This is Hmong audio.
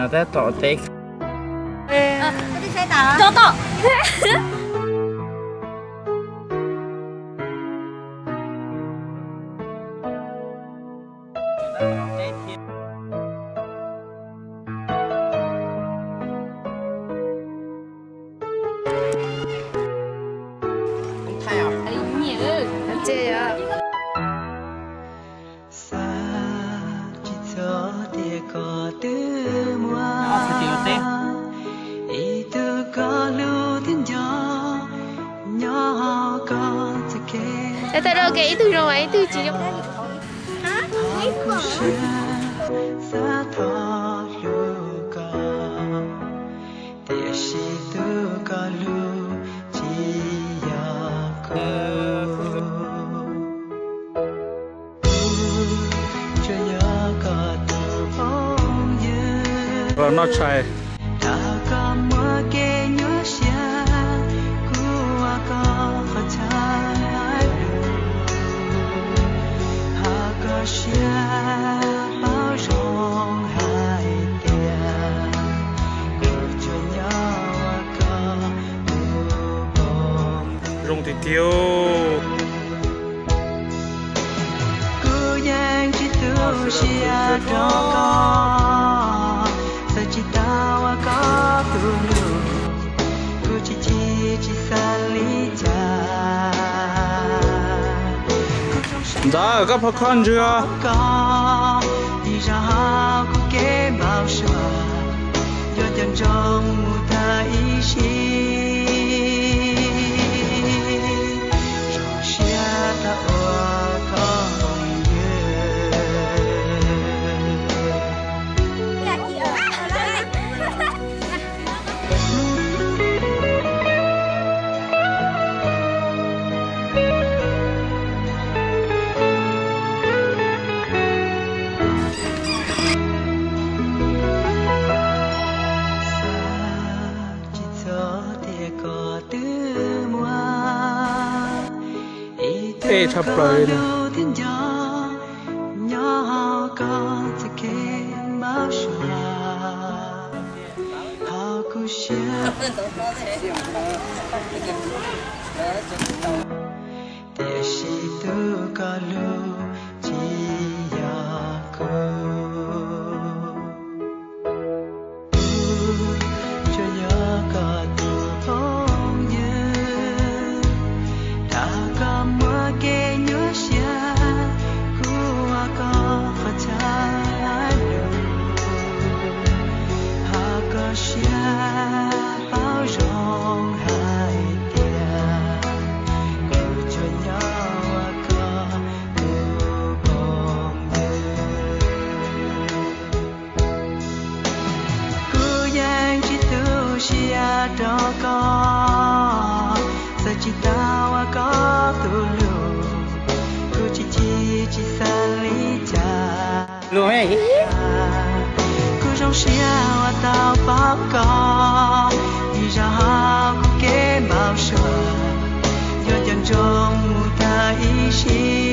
Tab tom teb. Tso toj. Xav tsis txog tias koj twb muaj ib tug koj hlub thiab nco, nyob hauv koj txoj kev. Es tag rau kev ib tug zoo ib tug tsis zoo. Kuv siab xav thov hlub koj, tiam sis tus koj hlub tsis yog kuv. Kuv tsuas yog koj tus phooj ywg, noj tshais, thov koj muab kev nyuaj siab, kuv ua koj qhov chaw hais lus, hos koj siab paub zoo hais tias kuv tsuas nyob ua koj tus phooj ywg. Zoo tiag tiag. Kuv yeej tsis tu siab rau koj, txawm tsis tau ua koj tus hlub, kuv tsis chim tsis xav li cas. Ntxawm, koj pom koj ntswg os. Koj ib zaug hauv kuv kev npau suav, yuav cov ntsoo mus tag ib sim. Zoo siab tau ua koj phooj ywg. Xav tsis txog tias koj twb muaj ib tug koj hlub thiab nco, nyob hauv koj txoj kev npau suav, hos kuv siab, tiam sis tus koj hlub tsis yog kuv. Kuv tsuas yog koj tus phooj ywg, thov koj muab kev nyuaj siab, kuv ua koj qhov chaw hais lus, hos koj siab paub zoo hais tias kuv tsuas nyob ua koj tus phooj ywg. Kuv yeej tsis tu siab rau koj, txawm tsis tau ua koj tus hlub, kuv tsis chim tsis xav li cas. Kuv zoo siab uas tau pom koj, ib zaug hauv kuv kev npau suav, yuav cov ntsoo mus tag ib sim.